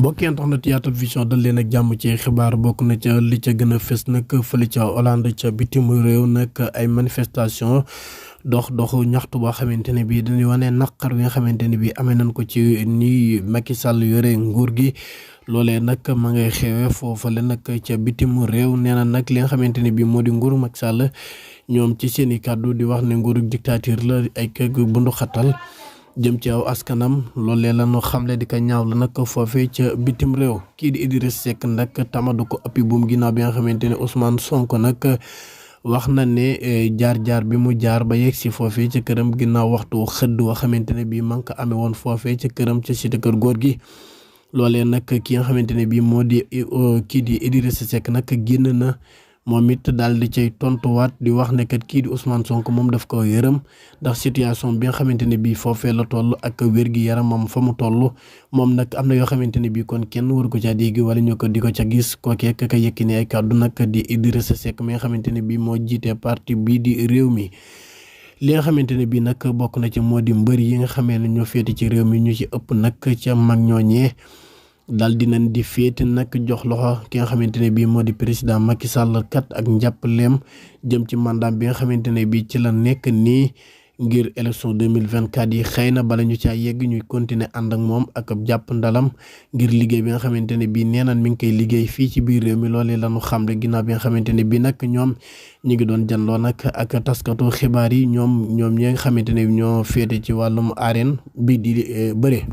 mbokk yi internet Yatal Vision dal leen ak jàmm ci xibaar bokk na ca li ca gën a fës nag fële ca Hollande ca bitim réew nag ay manifestation doxu ñaxtu boo xamante ne bii dañuy wane naqar bi nga xamante ne bii amee nañ ko ci ni Macky Sall yore nguur gi. loolee nag ma ngay xewe foofale nag ca bitim réew nee na nag li nga xamante ne bii moo di nguuru Macky Sall ñoom ci seen i kàddu di wax ne nguuru dictature la ay kër bundu xatal jëm ci aw askanam loolee la ñu xamle di ko ñaawlu nag foofee ca bitim réew. kii di Idriss Seck nag tamadu ko ëppi buum ginnaaw bi nga xamante ne Ousmane Sonko nag wax na ne jaar-jaar bi mu jaar ba yegg si foofee ca këram ginnaaw waxtu xëdd wa xamante ne bii man ko amee woon foofee ca këram ca cité kër góor gi. loolee nag ki nga xamante ne bii moo di kii di Idriss Seck nag génn na moom it daal di cay tontuwaat di wax ne kat kii di Ousmane Sonko moom daf ko yërëm ndax situation bi nga xamante ne bii foofee la toll ak wér gi yaramam fa mu toll moom nag am na yoo xamante ne bii kon kenn waru ko caa dégg wala ñu ko di ko ca gis kookee ka yëkki ne ay kàddu nag di Idriss Seck mi nga xamante ne bii moo jiite parti bii di réew mi. li nga xamante ne bii nag bokk na ci moo di mbër yi nga xamee ne ñoo féete ci réew mi ñu ci ëpp nag ca mag ñooñee daal dinañ di féete nag jox loxo ki nga xamante ne bii moo di président Macky Sall kat ak njàppaleem jëm ci mandat bi nga xamante ne bii ci la nekk nii ngir élection 2024 yi xëy na bala ñu caa yegg ñuy continuer ànd ak moom ak jàpp ndalam ngir liggéey bi nga xamante ne bii nee naan mi ngi koy liggéey fii ci biir réew mi loolee la ñu xamle ginnaaw bi nga xamante ne bii nag ñoom ñu ngi doon janloo nag ak taskatu xibaar yi ñoom ñi nga xamante ne ñoo féete ci wàllum arène bi di bëre.